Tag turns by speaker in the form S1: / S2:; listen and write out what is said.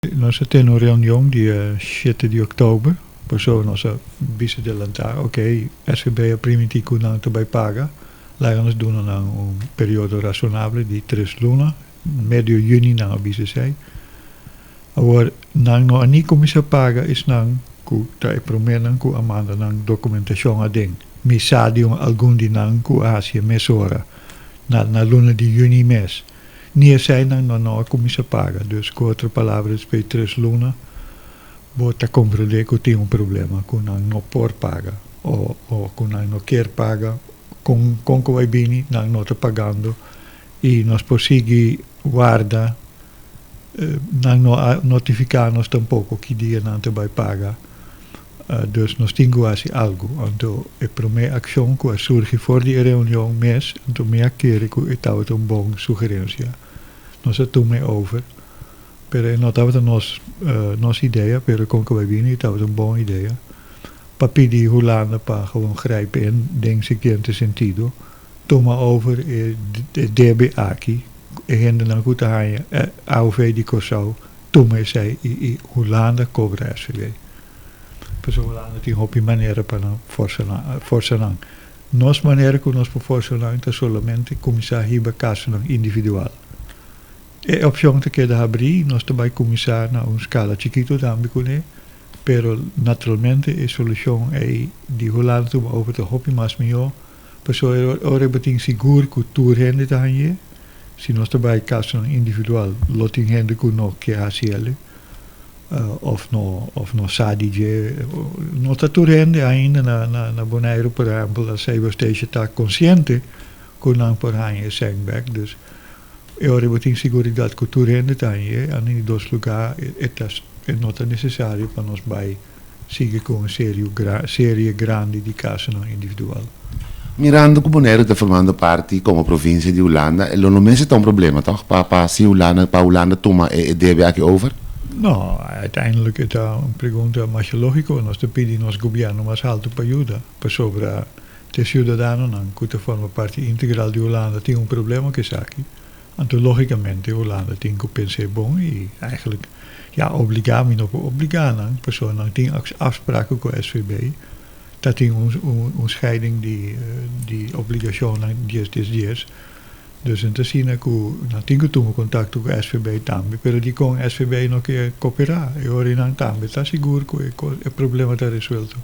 S1: Nos a tene un reunion dia 7 di òktober, pasobra nos a bisa delantá, ok, SVB a primintí ku nan ta bai paga, laga nos duna nan un periodo rasonabel di 3 luna, medio yüni nan a bisa esei. Awor, nan no a ni kuminsá paga esnan ku ta e proménan ku a manda nan dokumentashon aden. Mi sa di un algun di nan ku a hasi e mesora, na luna di yüni mes. Ni eseinan no no a kuminsá paga. Dus ku otro palabra despues di 3 luna bo ta komprendé ku tin un problema, ku nan no por paga o ku nan no kier paga. Kon ku bai bini, nan no ta pagando i nos por sigui warda. Nan no a notifiká nos tampoko ki dia nan ta bai paga. Dus nos tin ku hasi algu. Anto e promé akshon ku a surgi for di e reunion mes, anto mi a kere ku e tabata un bon sugerensia. Nos a tuma e over, pero e no tabata nos idea, pero kon ku bai bini, e tabata un bon idea pa pidi Hulanda pa gewoon grijpen in den siguiente sentido: tuma over e debe aki, e hendenan ku ta haña AOV di Kòrsou, tuma esei i Hulanda kobra SVB. Pasobra Hulanda tin hopi manera pa nan forsa nan. Nos manera ku nos por forsa nan ta solamente kuminsá hiba kasonan individual. E opshon ta keda habrí, nos ta bai kuminsá na un skala chikitu tambe kuné, pero naturalmente e solushon ei di Hulanda tuma over ta hopi mas mihó, pasobra ora bo tin sigur ku tur hende ta hañ'é. Si nos ta bai kasonan individual, lo tin hende ku no ke hasi ele òf no sa di dje. No ta tur hende ainda na Boneiru, por ehèmpel, na Sint ta konsiente ku nan por haña e sèn bèk. Dus e ora bo tin siguridat ku tur hende ta hañ'é, na dos lugá e no ta nesesario pa nos bai sigui ku un serie grandi di kasonan individual.
S2: Mirando ku Boneiru ta formando parti komo provinsia di Hulanda, lo no mester ta un problema, toch? Pa si Hulanda, pa Hulanda tuma e debe aki over?
S1: No, uiteindelijk is dat un pregunta mas lógiko. Nos ta pidi nos gobièrnu mas altu pa yuda. Pasobra e siudadanonan ku ta forma parti integral di Hulanda tin un problema ku esaki. Anto lógikamente Hulanda tin ku pensa bon i eigenlijk, ja, obligá, mi no por obligá nan, pasobra nan tin afspraken ku SVB. Dat tin un scheiding di obligashonnan 10 10 10. Dus asina ku nan tin ku tuma kontakto ku SVB tambe, pero di kon SVB no ke kooperá, e ora nan tambe ta sigur ku e problema ta resuelto.